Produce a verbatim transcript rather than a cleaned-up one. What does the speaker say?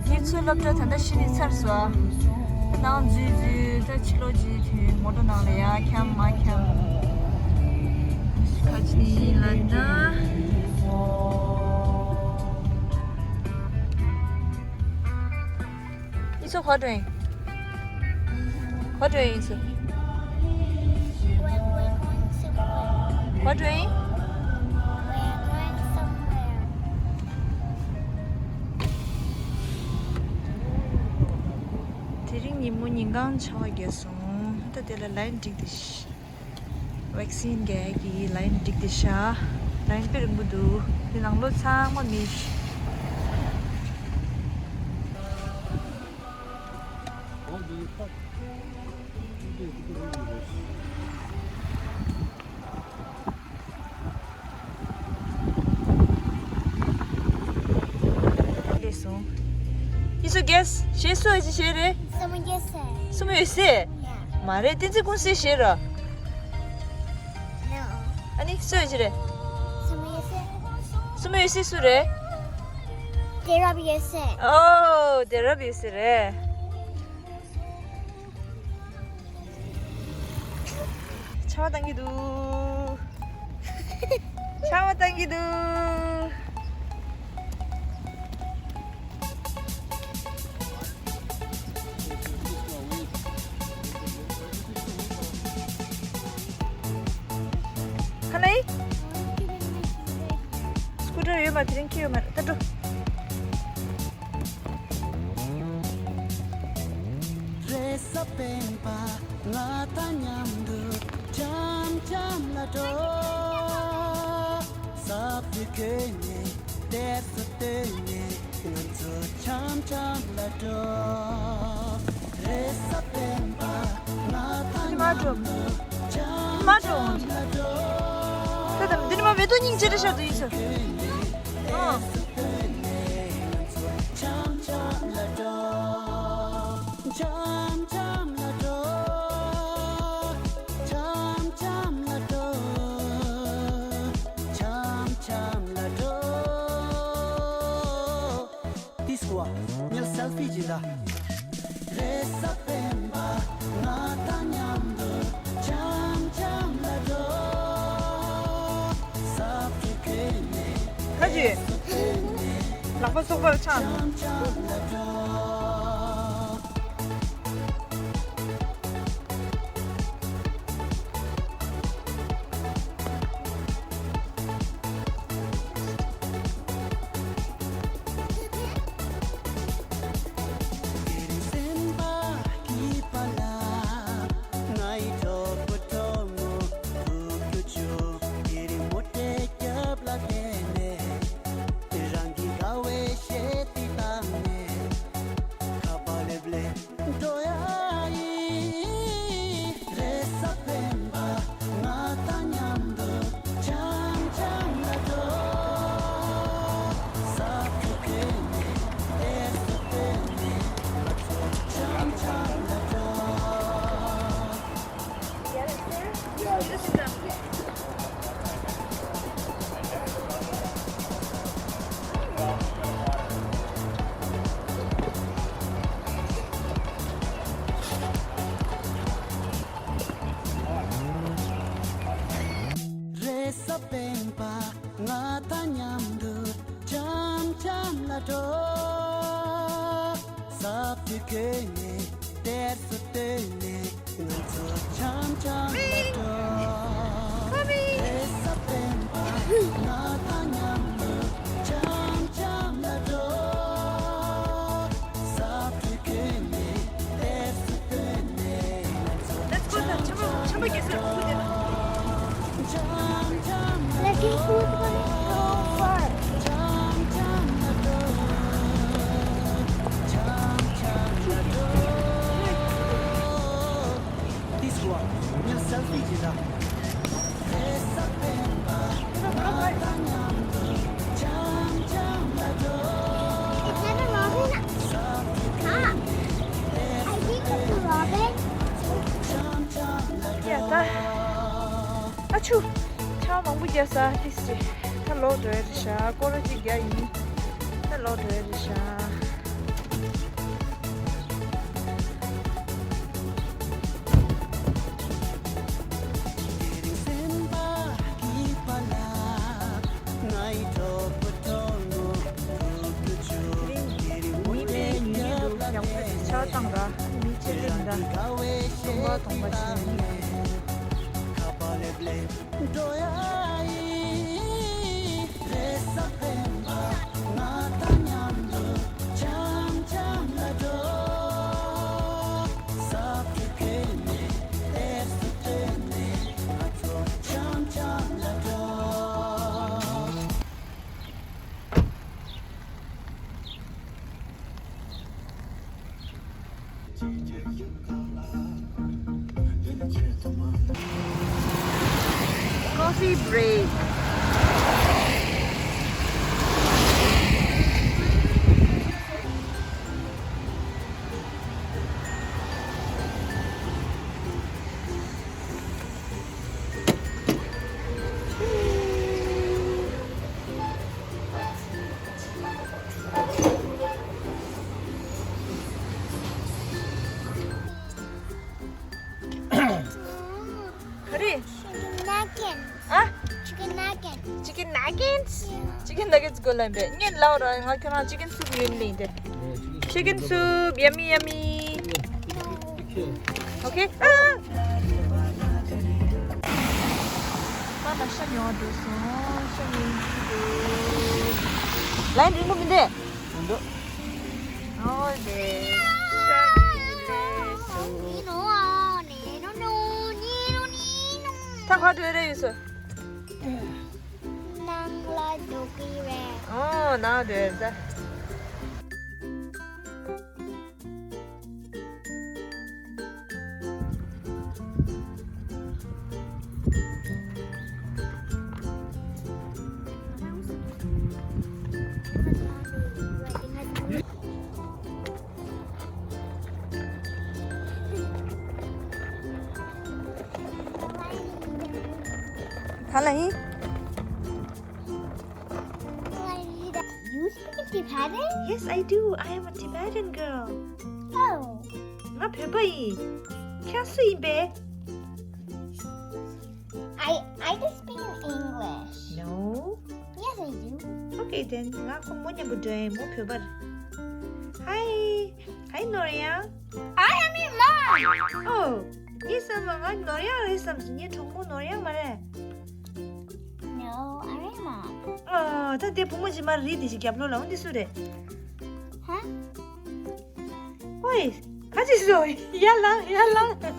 ཁྱེད་ཚོའི་སློབ་གྲྭ་ད་ལྟ་གཞི་ནས་ཚར་སོང་། ནང་འཛུལ་འཛུལ་ད་ཕྱི་ལོགས་ཀྱི་དུས་མོ་ཊ་ནང་ལ་ཡར་འཁྱམ་མར་འཁྱམ། ཁ་ཅིག་ནི་ལ་ད། ཨི་ཚོ་ག་འགྲོ་ཡིན། ག་འགྲོ་ཡིན་ཨི་ཚོ། We're, we're going somewhere. ག་འགྲོ་ཡིན། We're going somewhere. དེ་རིང་ཉིན་མོ་ཉིན་གང་ཆར་པ་རྒྱག་སོང་། ད་དེ་ལ་ལའིན་བསྒྲིགས་ཏེ་ཤི། ཝེག་སིན་རྒྱག་གི་ལའིན་བསྒྲིགས་ཏེ་ཤག་ལའིན་དཔེ་རིང་པོ་འདུག་དེ་ནང་ལོགས་ཚང་མ་མི། སླེབས་སོང་། ཡིན་སུ་གེས་གཞས་སུ་ཨེ་ཅི་གཞས་རེད། Someone you say. སུ་མོ་ཡོད་སེ། Yeah. མ་རེད། བསྟན་འཛིན་ཀུན་གསལ་གཞས་ར། No. ཨ་ནི་སུ་ཡོད་ཅི་རེད། Someone you say. སུ་མོ་ཡོད་སེ་སུ་རེད། དེ་རབ་ཡོད་སེ། ཨོ་དེ་རབ་ཡོད་སེ་རེད། ཆར་པ་བཏང་གི་འདུག་ཆར་པ་བཏང་གི་འདུག་ཁ་ལེ། སྐུ་དྲག་ཡོད་མ་དེ་རིང་ཁྱེད་ཡོད་མ་རེད་ད་འགྲོ། རེས་གཟའ་སྤེན་པ་ང་དང་མཉམ་དུ་འཆམ་འཆམ་ལ་འགྲོ། ས་བཅུ་གི་ནས་གཏེར་སྲོལ་བཏོད་ནས་ང་ཚོ་འཆམ་འཆམ་ལ་འགྲོ། རེས་གཟའ་སྤེན་པ་ང་དང་མཉམ་དུ་འཆམ་འཆམ་ལ་འགྲོ། ད་ད་འདི་ནི་མ་མེ་ཏོག་སྙིང་རྗེ་རེད་ཤག་ཏུ་ཡིན་ས། ཨ། འཆམ་འཆམ་ལ་འགྲོ། འཆམ་འཆམ་ལ་འགྲོ། འཆམ་འཆམ་ལ་འགྲོ། འཆམ་འཆམ་ལ་འགྲོ། ཏིས་ཀོ་ཉལ་སེལ་ཕི་ཇི་ལ། རེས་གཟའ་སྤེན་པ་ང་དང་མཉམ་དུ་འཆམ་འཆམ་ལ་འགྲོ། ས་བཅུ་གི་ནས་ཁ་ཅིག་ལག་པ་སོག་པར་འཆང་། འཆམ་འཆམ་ལ་འགྲོ། འགྲོ་ཡ་ཡིན། རེས་གཟའ་སྤེན་པ་ང་དང་མཉམ་དུ་འཆམ་འཆམ་ལ་འགྲོ། ས་བཅུ་གི་ནས་གཏེར་སྲོལ་བཏོད་ནས་ང་ཚོ་འཆམ་འཆམ་ལ་འགྲོ། རེས་གཟའ་སྤེན་པ་ང་དང་མཉམ་དུ་འཆམ་འཆམ་ལ་འགྲོ། ས་བཅུ་གི་ནས་གཏེར་སྲོལ་བཏོད་ནས་ང་ཚོ་འཆམ་འཆམ་ལ་འགྲོ། རེས་གཟའ་སྤེན་པ་ང་དང་མཉམ་དུ་འཆམ་འཆམ་ལ་འགྲོ། ས་བཅུ་གི་ནས་གཏེར་སྲོལ་བཏོད་ནས་ང་ཚོ་འཆམ་འཆམ་ལ་འགྲོ། Let's go to the Champa Guest House. འཆམ་འཆམ་ལ་འགྲོ། Let's go to the store. འཆམ་འཆམ་ལ་འགྲོ། འཆམ་འཆམ་ལ་འགྲོ། This one, we'll selfie ཅིག་ལ། Is that a robin? Huh? I think it's a robin. ཡ་ད། ཨ་ཆུ། ཆར་མང་པོ་རྒྱག་ས་ཏིས་ཅི། ད་ལོག་འགྲོ་ཡ་རེད་ཤག་སྐོར་ར་གཅིག་རྒྱག་ཡིན། ལོག་འགྲོ་ཡ་རེད་ཤག་དེ་རིང་མི་དཔེ་ཡོད་མཁན་འདུག་ཡག་པོ་རེད། ཆར་བཏང་ར། མི་ཆེ་ཆེ་མི་འདྲ། སྟོང་པ་སྟོང་པ་ཞིག་ཡིན། Coffee break. ག་རེ། Chicken nuggets. ཨ། Chicken nuggets. Chicken nuggets? Yeah. Chicken nuggets དགོས་ལབ་པས། ངས་ལབ་ར། ང་ཁྱོད་རང་chicken soup ཡོད་ལེན་ཏེ། Chicken soup, yummy, yummy. Okay. ཨ། པ་ལ་ཤ་ཉོ་བ་འགྲོ་སོང་། ཤ་ཉོ་གི་འདུག་ལན་རིང་པོ་མི་འདུག་མི་འདུག་ཨོ་ལེ། ཤ་ཉོ་གི་རེད་སོ། ད་ག་འགྲོ་རེ་ཡོད་སོ། ནང་ལ་འགྲོ་གི་རེད། ཨོ་ནང་འགྲོ་ས། ག་ལ་ཡིན། You speak Tibetan? Yes, I do. I am a Tibetan girl. Oh. ང་བོད་པ་ཡིན། ཁྱེད་སུ་ཡིན་པས། I, I just speak in English. No. Yes, I do. Okay then. ང་ཁོ་མོ་མཉམ་པོ་འགྲོ་ཡིན། མོ་བོད་པ་རེད། Hi. Hi, Noria. Hi, I'm your mom. Oh. ངས་བསམ་པ་ང་ནོར་ཡག་རེད་བསམ་སོང་། ངའི་གྲོགས་མོ་ནོར་ཡག་མ་རེད། No, I'm your mom. ཨ། ད་དེ་བུ་མོ་ཅིག་མ་རེད། དེ་ཞིག་རྒྱབ་ལོགས་ལ་འོང་། འདི་སུ་རེད། Huh? ཨོའི། ཁ་ཅིག་སོ། ཡར་ལངས། ཡར་ལངས།